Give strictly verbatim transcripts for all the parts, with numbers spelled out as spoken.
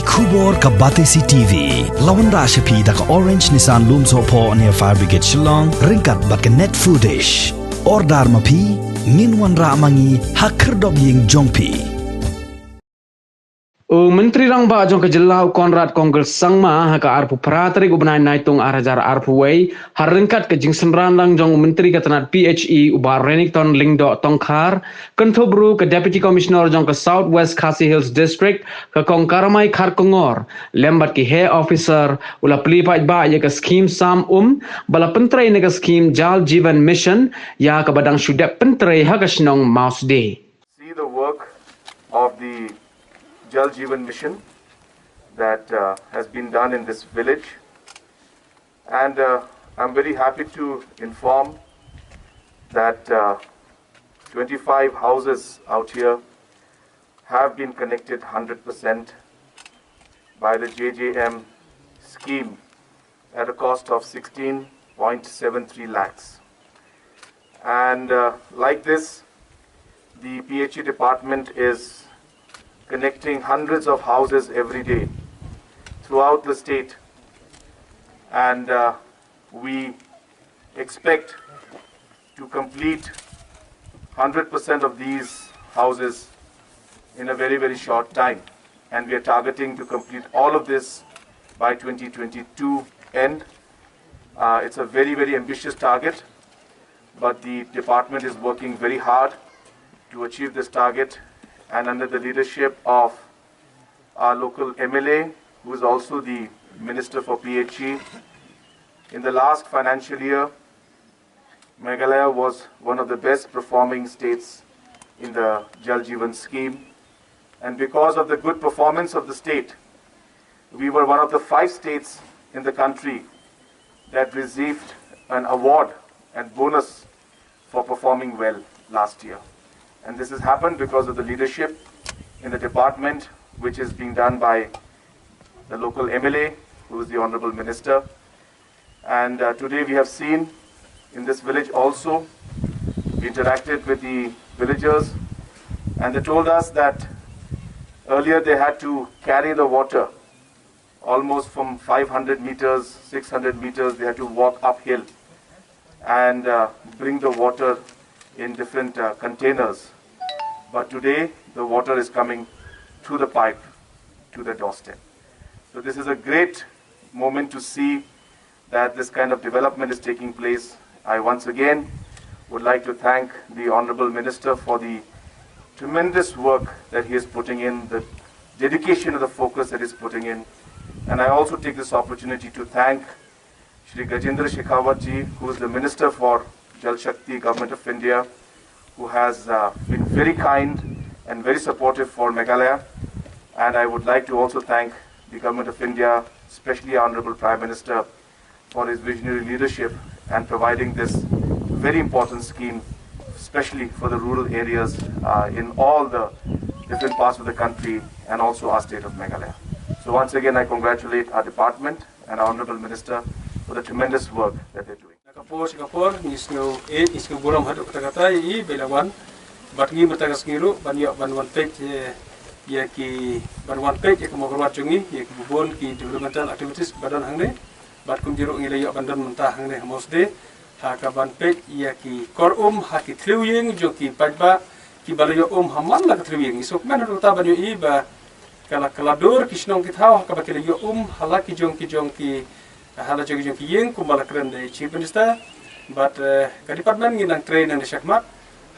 Khubor ka Batesi T V. La wanrah sha phi da ka Orange Nissan Lumsohphoh near Fire Brigade Shillong, ryngkat bad ka Net Foodish. Order ma phi, ngin wanrah ma ngi ha khyrdop ïing jong phi. U Myntri Rangbah jong ka jylla u Conrad Kongkal Sangma ha ka arphew phra tarik u bnai Naitung ar hajar arphew wei, ha ryngkat ka jingsynran lang jong u Myntri ka tnat P H E u Bah Renikton Lyngdoh Tongkhar, kynthup ruh ka Deputy Commissioner jong ka South West Khasi Hills District, ka Kong Karamai Kharkongor, lem bad ki heh officer, u la plie paidbah ïa ka skhim sam um ba la pyntrei na ka skhim Jal Jeevan Mission, ïa kaba dang shu dep pyntrei ha ka shnong Mawsdih. See the work of the Jal Jeevan Mission that uh, has been done in this village. And uh, I'm very happy to inform that uh, twenty-five houses out here have been connected one hundred percent by the J J M scheme at a cost of sixteen point seven three lakhs. And uh, like this, the P H E department is connecting hundreds of houses every day throughout the state. And uh, we expect to complete one hundred percent of these houses in a very, very short time. And we are targeting to complete all of this by twenty twenty-two end. Uh, it's a very, very ambitious target, but the department is working very hard to achieve this target. And under the leadership of our local M L A, who is also the Minister for P H E, in the last financial year, Meghalaya was one of the best performing states in the Jal Jeevan scheme. And because of the good performance of the state, we were one of the five states in the country that received an award and bonus for performing well last year. And this has happened because of the leadership in the department, which is being done by the local M L A, who is the Honorable Minister. And uh, today we have seen in this village also, we interacted with the villagers, and they told us that earlier they had to carry the water almost from five hundred meters, six hundred meters, they had to walk uphill and uh, bring the water in different uh, containers. But today, the water is coming through the pipe to the doorstep. So this is a great moment to see that this kind of development is taking place. I once again would like to thank the Honorable Minister for the tremendous work that he is putting in, the dedication and the focus that he's putting in. And I also take this opportunity to thank Shri Gajendra Shekhawat ji, who is the Minister for Jal Shakti, Government of India, who has uh, been very kind and very supportive for Meghalaya. And I would like to also thank the Government of India, especially Honorable Prime Minister, for his visionary leadership and providing this very important scheme, especially for the rural areas uh, in all the different parts of the country and also our state of Meghalaya. So once again, I congratulate our department and our Honorable Minister for the tremendous work that they're doing. Na ka por sha ka por, ngi sngew ïeit, ngi sngew burom haduh katta katta ïa i ba i la wan. Bad ngi mynta ka sngi ruh ban ïoh ban wan peit, eh, ïa ki, ban wan peit ïa ka mawkyrwat jong ngi, ïa ki bun ki developmental activities ba don hangne. Bad kumjuh ruh ngi la ïoh ban don mynta hangne ha Mawsdih ha ka ban peit ïa ki kor um ha ki thliew ïing jong ki paidbah kiba la ïoh um ha man la ka thliew ïing. Ngi sngewkmen haduh katta ban ïohi ba ka la, ka la dur ki shnong ki thaw ha kaba ki la ïoh um ha la ki jong ki jong ki, ha la jong ki jong ki ïing kumba la kren da i Chief Minister. Bad, eh, ka department ngi nang trei nangne shakhmat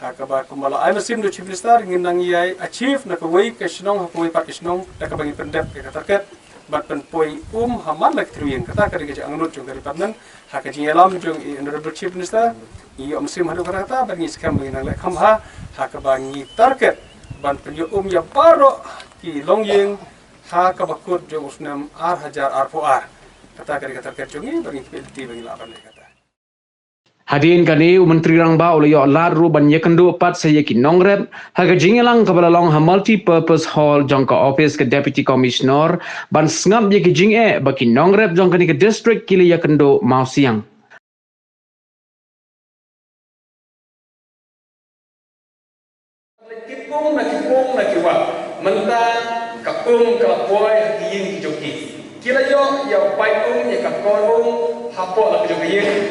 ha kaba kumba la ai mynsiem da u Chief Minister, ngi nang ïai achieve na kawei ka shnong ha kawei pat ka shnong da kaba ngi pyndep ïa ka target ban pynpoi um ha man la ki thliew ïing. Kata ka dei ka jingangnud jong ka department. Ha ka jingïalam jong i Honorable Chief Minister, ngi ïoh mynsiem haduh katta katta bad ngi skhem ba ngi nang leh kham bha ha kaba ngi target ban pynïoh um ïa baroh ki longïing ha kaba kut jong u snem ar hajar arphew ar. Kata ka dei ka target jong ngi bad ngi kyrpad lynti ba ngi lah ban leh kata. Hadien kane, u Myntri Rangbah u la ïoh lad ruh ban ïakynduh pat sa ïa ki nongrep ha ka jingïalang kaba la long ha Multipurpose Hall jong ka office ka Deputy Commissioner, ban sngap ïa ki jingeh ba ki nongrep jong kane ka district ki la ïakynduh mawsiang. Ki pung na ki pung na ki wah. Mynta Ka um ka la poi ha ki ïing ki jong ki. Ki la ïoh ïa u paip um, ïa ka kor um hapoh la ka jong ka ïing.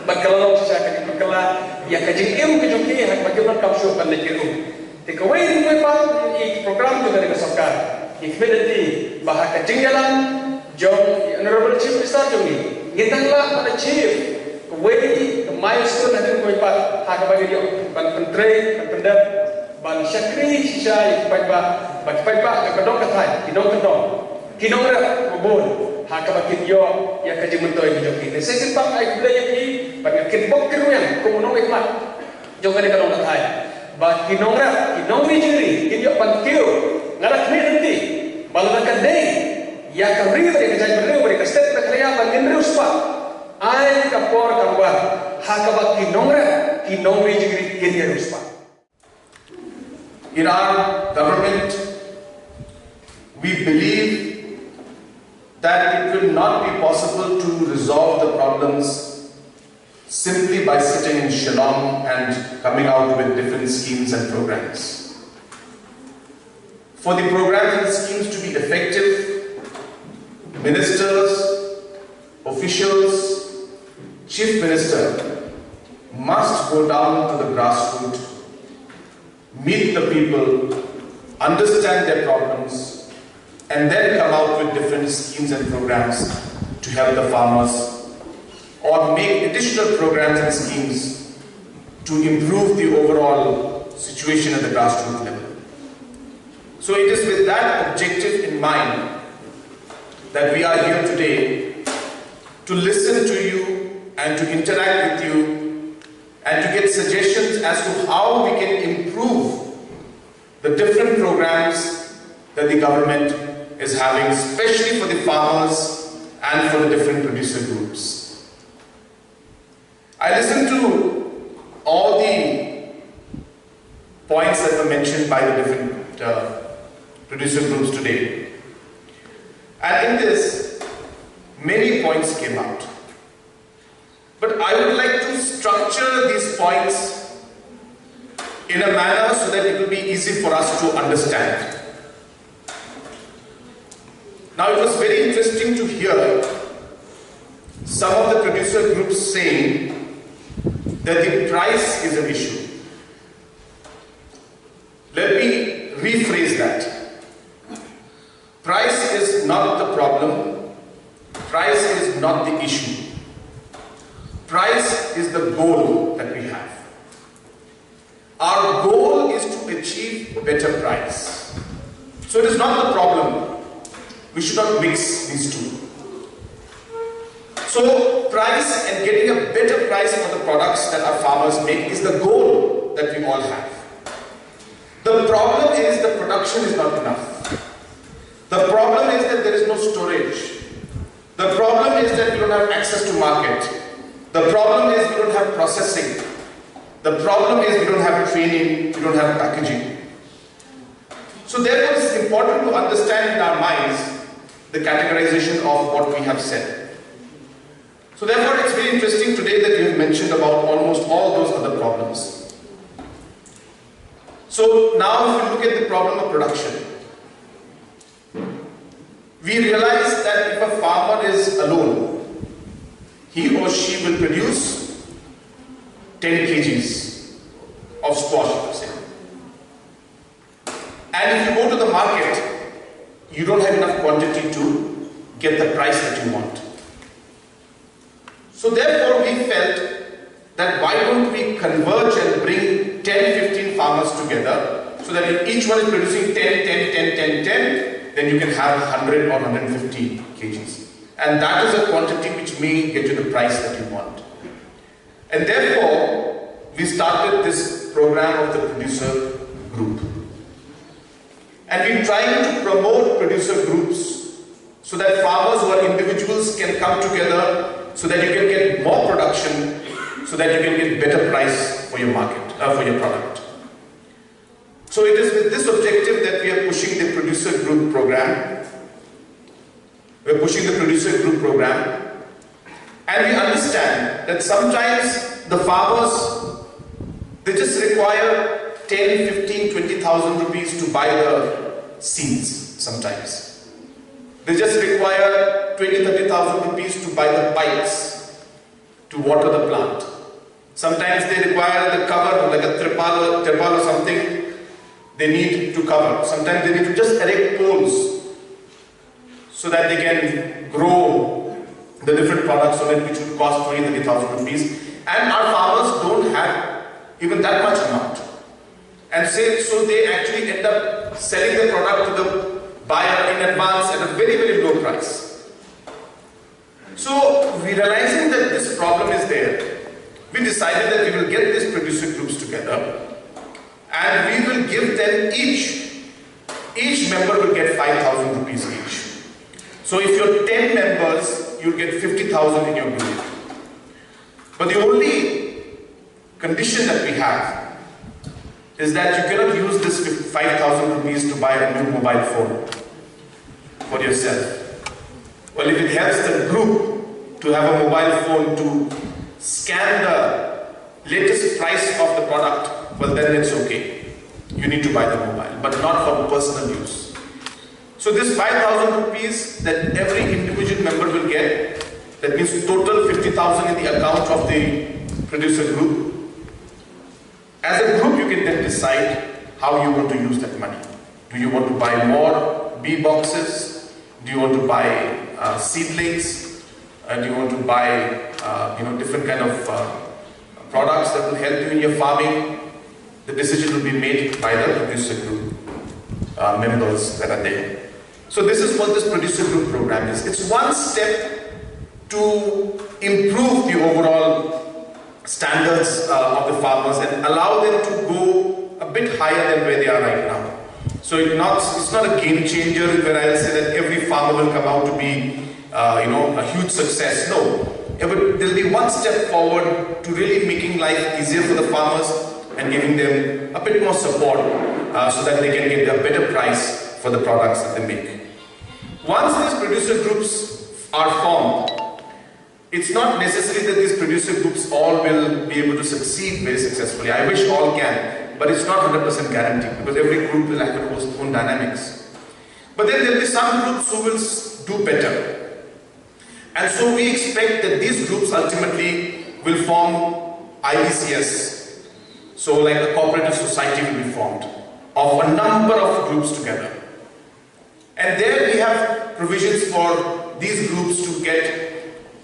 Bad ka la long shisha ka jingpynkylla ïa ka jingim ka jong ki ha kaba kim donkam shuh ban leit kit um. Te kawei ruh kawei pat, ïa ki program jong kane ka sorkar, ngi khmih lynti ba ha ka jingïalang jong i Honorable Chief Minister jong ngi, ngin nang lah ban achieve kawei ka milestone hadien kawei pat ha kaba ngin ïoh ban pyntrei, ban pyndep, ban shakri shisha ïa ki paidbah, ba ki paidbah jong ka dong ka thaiñ, ki nongkyndong, ki nongrep ba bun ha kaba kin ïoh ïa ka jingmyntoi ka jong ki. Te sa shisien pat ai khublei ïa phi bad nga kynbok kyrwiang kum u nongmihkhmat jong kane ka dong ka thaiñ ba ki nongrep, ki nongri jingri kin ïoh ban kiew. Nga da khmih lynti ba lada ka dei ïa ka ri bad ïa ka jaitbynriew bad ïa ka state Meghalaya ba ngin riewspah, ai ka por ka wan ha kaba ki nongrep, ki nongri jingri kin ïa riewspah. In our government, we believe that it will not be possible to resolve the problems simply by sitting in Shillong and coming out with different schemes and programs. For the programs and schemes to be effective, ministers, officials, chief minister must go down to the grassroots, meet the people, understand their problems, and then come out with different schemes and programs to help the farmers, or make additional programs and schemes to improve the overall situation at the grassroots level. So it is with that objective in mind that we are here today to listen to you and to interact with you and to get suggestions as to how we can improve the different programs that the government is having, especially for the farmers and for the different producer groups. I listened to all the points that were mentioned by the different uh, producer groups today. And in this, many points came out. But I would like to structure these points in a manner so that it will be easy for us to understand. Now, it was very interesting to hear some of the producer groups saying that the price is an issue. Let me rephrase that. Price is not the problem. Price is not the issue. Price is the goal that we have. Our goal is to achieve better price. So it is not the problem. We should not mix these two. So price and getting a better price for the products that our farmers make is the goal that we all have. The problem is the production is not enough. The problem is that there is no storage. The problem is that we don't have access to market. The problem is we don't have processing. The problem is we don't have training, we don't have packaging. So therefore, it's important to understand in our minds the categorization of what we have said. So therefore, it's very interesting today that you have mentioned about almost all those other problems. So now, if you look at the problem of production, we realize that if a farmer is alone, he or she will produce ten kgs of squash, for example. And if you go to the market, you don't have enough quantity to get the price that you want. So therefore, we felt that why don't we converge and bring ten, fifteen farmers together so that if each one is producing ten, ten, ten, ten, ten, then you can have one hundred or one hundred fifty kgs. And that is a quantity which may get you the price that you want. And therefore, we started this program of the producer group. And we're trying to promote producer groups so that farmers who are individuals can come together so that you can get more production, so that you can get better price for your market, uh, for your product. So it is with this objective that we are pushing the producer group program. We're pushing the producer group program. And we understand that sometimes the farmers, they just require ten, fifteen, twenty thousand rupees to buy the seeds. sometimes. They just require twenty, thirty thousand rupees to buy the pipes to water the plant. Sometimes they require the cover, like a tripal or, tripal or something they need to cover. Sometimes they need to just erect poles so that they can grow the different products on it, which would cost twenty, thirty thousand rupees. And our farmers don't have even that much amount. And say, so they actually end up selling the product to the buyer in advance at a very, very low price. So, we realizing that this problem is there, we decided that we will get these producer groups together and we will give them each, each member will get five thousand rupees each. So, if you're ten members, you'll get fifty thousand in your group. But the only condition that we have is that you cannot use this five thousand rupees to buy a new mobile phone for yourself. Well, if it helps the group to have a mobile phone to scan the latest price of the product, well, then it's okay. You need to buy the mobile, but not for personal use. So this five thousand rupees that every individual member will get, that means total fifty thousand in the account of the producer group. As a group, you can then decide how you want to use that money. Do you want to buy more bee boxes? Do you want to buy uh, seedlings? Uh, do you want to buy uh, you know different kind of uh, products that will help you in your farming? The decision will be made by the producer group uh, members that are there. So this is what this producer group program is. It's one step to improve the overall standards uh, of the farmers and allow them to go a bit higher than where they are right now. So it's not, it's not a game changer where I'll say that every farmer will come out to be, uh, you know, a huge success. No, it would, there'll be one step forward to really making life easier for the farmers and giving them a bit more support uh, so that they can get a better price for the products that they make. Once these producer groups are formed, it's not necessary that these producer groups all will be able to succeed very successfully. I wish all can, but it's not one hundred percent guaranteed because every group will have its own dynamics. But then there'll be some groups who will do better. And so we expect that these groups ultimately will form I V C S. So, like, a cooperative society will be formed of a number of groups together. And there we have provisions for these groups to get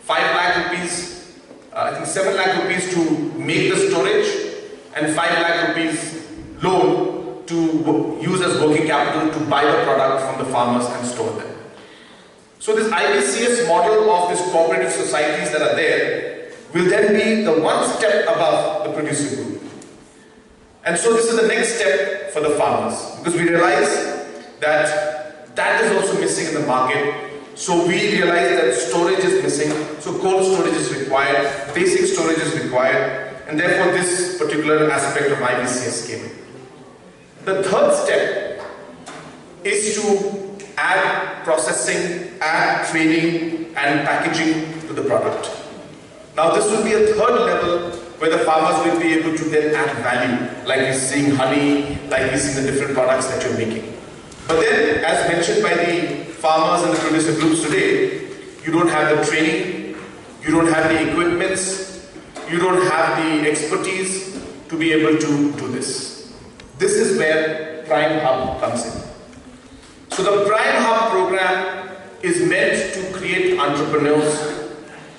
five lakh rupees, uh, I think seven lakh rupees to make the storage, and five lakh rupees loan to use as working capital to buy the product from the farmers and store them. So this I V C S model of these cooperative societies that are there will then be the one step above the producer group. And so this is the next step for the farmers because we realize that that is also missing in the market. So we realize that storage is missing. So cold storage is required, basic storage is required, and therefore this particular aspect of I V C S came in. The third step is to add processing, add training, and packaging to the product. Now, this will be a third level where the farmers will be able to then add value, like we're seeing honey, like we're seeing the different products that you're making. But then, as mentioned by the farmers and the producer groups today, you don't have the training, you don't have the equipments, you don't have the expertise to be able to do this. This is where Prime Hub comes in. So the Prime Hub program is meant to create entrepreneurs.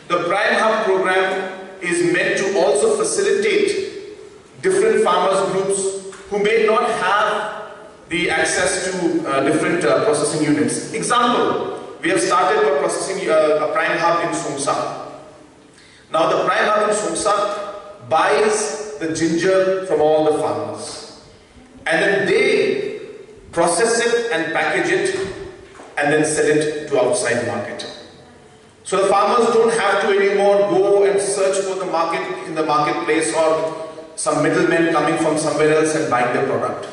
The Prime Hub program is meant to also facilitate different farmers groups who may not have the access to uh, different uh, processing units. Example, we have started a processing uh, a Prime Hub in Songsa. Now the Prime Hub in Songsa buys the ginger from all the farmers, and then they process it and package it, and then sell it to outside market. So the farmers don't have to anymore go and search for the market in the marketplace or some middlemen coming from somewhere else and buying the product.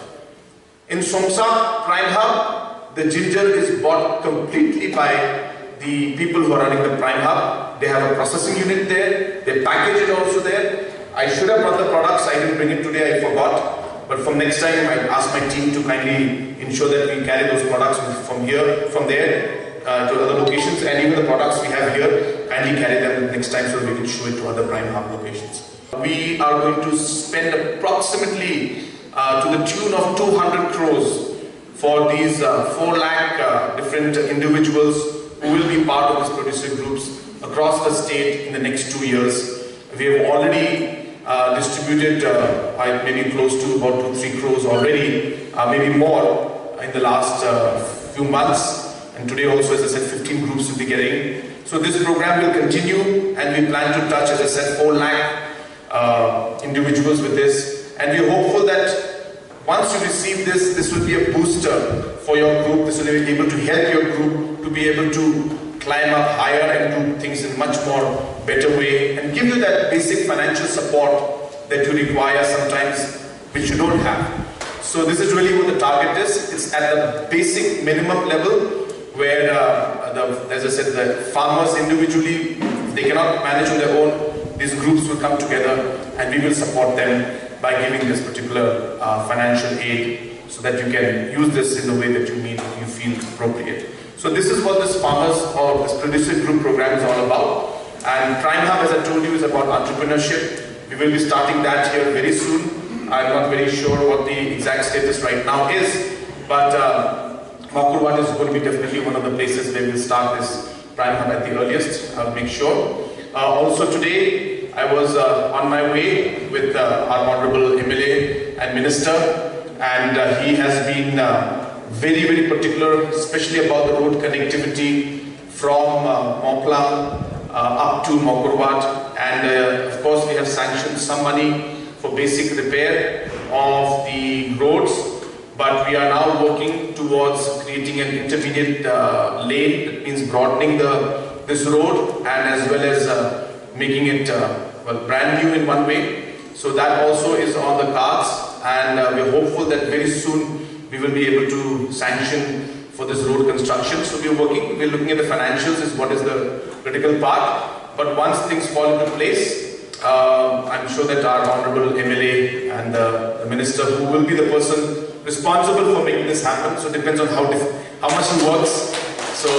In Songsa Prime Hub, the ginger is bought completely by the people who are running the Prime Hub. They have a processing unit there. They package it also there. I should have brought the products. I didn't bring it today. I forgot. But from next time, I ask my team to kindly ensure that we carry those products with From here, from there, uh, to other locations, and even the products we have here, kindly carry them next time so we can show it to other Prime Hub locations. We are going to spend approximately, uh, to the tune of two hundred crores for these, uh, four lakh, uh, different individuals who will be part of these producer groups across the state in the next two years. We have already, uh, distributed, uh, I, maybe close to about two, three crores already, uh, maybe more in the last, uh, few months. And today also, as I said, fifteen groups will be getting. So this program will continue, and we plan to touch, as I said, four lakh, uh, individuals with this. And we're hopeful that once you receive this, this will be a booster for your group. This will be able to help your group to be able to climb up higher and do things in much more better way and give you that basic financial support that you require sometimes, which you don't have. So this is really what the target is. It's at the basic minimum level where, uh, the, as I said, the farmers individually, they cannot manage on their own. These groups will come together and we will support them by giving this particular, uh, financial aid so that you can use this in the way that you need, you feel appropriate. So this is what this farmers or this producer group program is all about. And Prime Hub, as I told you, is about entrepreneurship. We will be starting that here very soon. I'm not very sure what the exact status right now is, but, uh, Mawkyrwat is going to be definitely one of the places where we'll start this Prime Hub at the earliest, I'll make sure. Uh, also today, I was, uh, on my way with, uh, our Honorable M L A and Minister, and, uh, he has been, uh, very, very particular, especially about the road connectivity from, uh, Mawklang, uh, up to Mawkyrwat, and, uh, of course, we have sanctioned some money for basic repair of the roads. But we are now working towards creating an intermediate, uh, lane. That means broadening the, this road and as well as, uh, making it, uh, well, brand new in one way. So that also is on the cards, and, uh, we're hopeful that very soon we will be able to sanction for this road construction. So we're working, we're looking at the financials is what is the critical part. But once things fall into place, uh, I'm sure that our honorable M L A and the, the minister who will be the person responsible for making this happen, so it depends on how dif- how much he works. So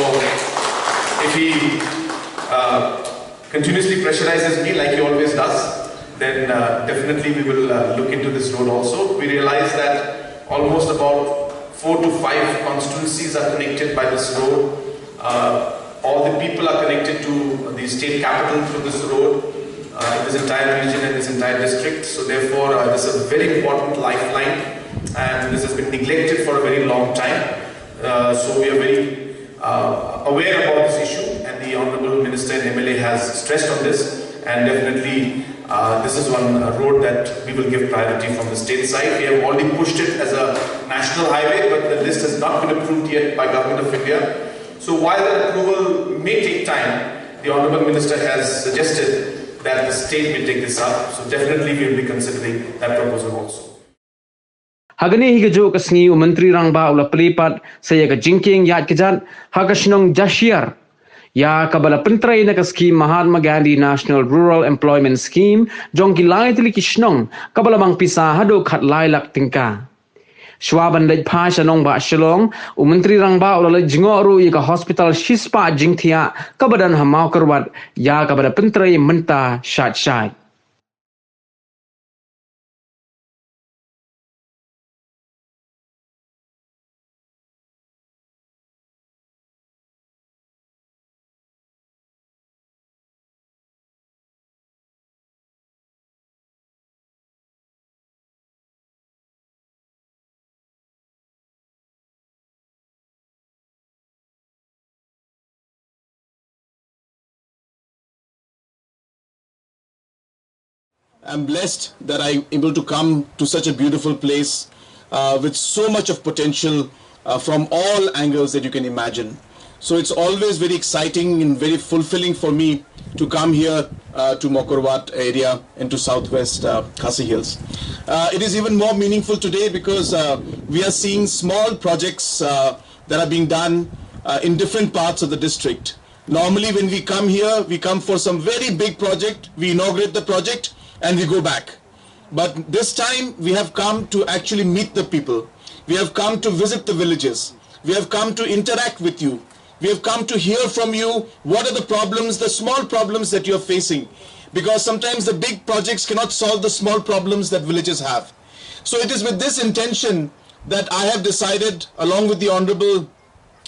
if he, uh, continuously pressurizes me like he always does, then, uh, definitely we will, uh, look into this road also. We realize that almost about four to five constituencies are connected by this road. Uh, all the people are connected to the state capital through this road, uh, in this entire region and this entire district. So therefore, uh, this is a very important lifeline, and this has been neglected for a very long time. Uh, so we are very, uh, aware about this issue, and the Honorable Minister and M L A has stressed on this, and definitely, uh, this is one, uh, road that we will give priority from the state side. We have already pushed it as a national highway, but the list has not been approved yet by Government of India. So while the approval may take time, the Honorable Minister has suggested that the state may take this up. So definitely we will be considering that proposal also. Ha kane hi kajuh ka sngi u Myntri Rangbah u la plie pat sa ïa ka jingkieng ïaid kjat ha ka shnong Jashiar, ïa kaba la pyntrei na ka skhim Mahatma Gandhi National Rural Employment Scheme jong ki lai tylli ki shnong, kaba la mang pisa haduh khatlai lak tyngka. Shuwa ban leit phai sha nongbah Shillong, u Myntri Rangbah u la leit jngoh ruh ïa ka hospital shispah jingthiah kaba don ha Mawkyrwat, ïa kaba da pyntrei mynta shait shait. I'm blessed that I'm able to come to such a beautiful place, uh, with so much of potential, uh, from all angles that you can imagine. So it's always very exciting and very fulfilling for me to come here, uh, to Mawkyrwat area and to southwest, uh, Khasi Hills. Uh, it is even more meaningful today because, uh, we are seeing small projects, uh, that are being done, uh, in different parts of the district. Normally, when we come here, we come for some very big project, we inaugurate the project, and we go back. But this time, we have come to actually meet the people. We have come to visit the villages. We have come to interact with you. We have come to hear from you what are the problems, the small problems that you're facing. Because sometimes the big projects cannot solve the small problems that villages have. So it is with this intention that I have decided, along with the Honorable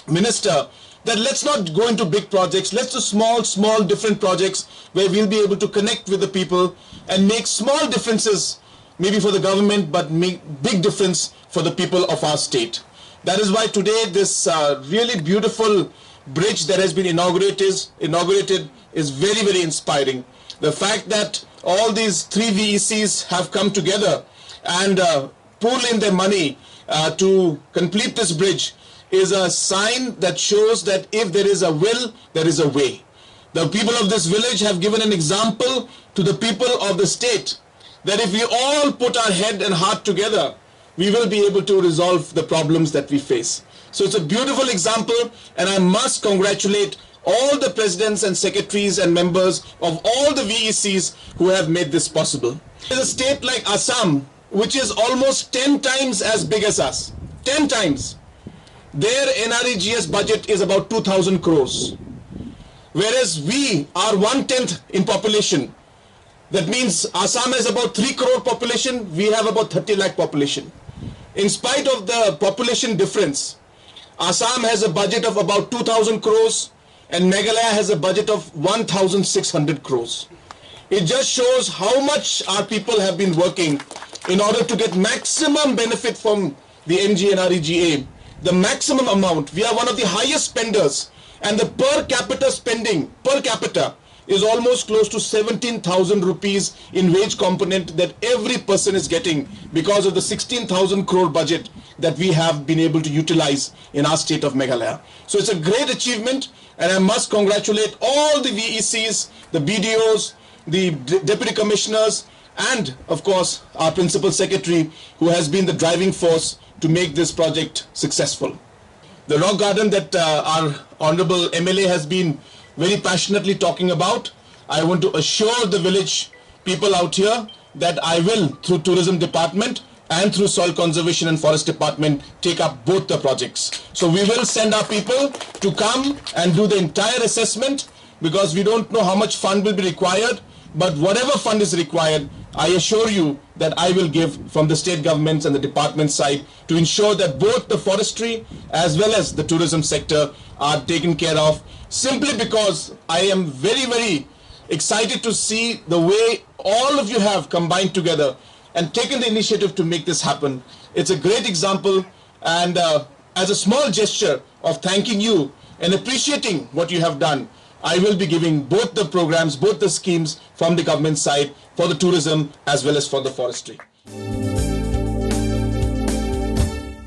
Minister, that let's not go into big projects, let's do small, small, different projects where we'll be able to connect with the people and make small differences, maybe for the government, but make big difference for the people of our state. That is why today this uh, really beautiful bridge that has been inaugurated is, inaugurated is very, very inspiring. The fact that all these three V E Cs have come together and uh, pool in their money uh, to complete this bridge is a sign that shows that if there is a will, there is a way. The people of this village have given an example to the people of the state that if we all put our head and heart together, we will be able to resolve the problems that we face. So it's a beautiful example, and I must congratulate all the presidents and secretaries and members of all the V E Cs who have made this possible. In a state like Assam, which is almost ten times as big as us, ten times, their N R E G S budget is about two thousand crores. Whereas we are one tenth in population. That means Assam has about three crore population, we have about thirty lakh population. In spite of the population difference, Assam has a budget of about two thousand crores and Meghalaya has a budget of one thousand six hundred crores. It just shows how much our people have been working in order to get maximum benefit from the M G N R E G A, the maximum amount. We are one of the highest spenders, and the per capita spending, per capita, is almost close to seventeen thousand rupees in wage component that every person is getting because of the sixteen thousand crore budget that we have been able to utilize in our state of Meghalaya. So it's a great achievement, and I must congratulate all the V E Cs, the B D Os, the de- deputy commissioners, and of course our principal secretary, who has been the driving force to make this project successful. The rock garden that uh, our honorable M L A has been very passionately talking about, I want to assure the village people out here that I will, through tourism department and through soil conservation and forest department, take up both the projects. So we will send our people to come and do the entire assessment, because we don't know how much fund will be required, but whatever fund is required, I assure you that I will give from the state governments and the department side to ensure that both the forestry as well as the tourism sector are taken care of, simply because I am very, very excited to see the way all of you have combined together and taken the initiative to make this happen. It's a great example, and uh, as a small gesture of thanking you and appreciating what you have done, I will be giving both the programs, both the schemes from the government side for the tourism as well as for the forestry.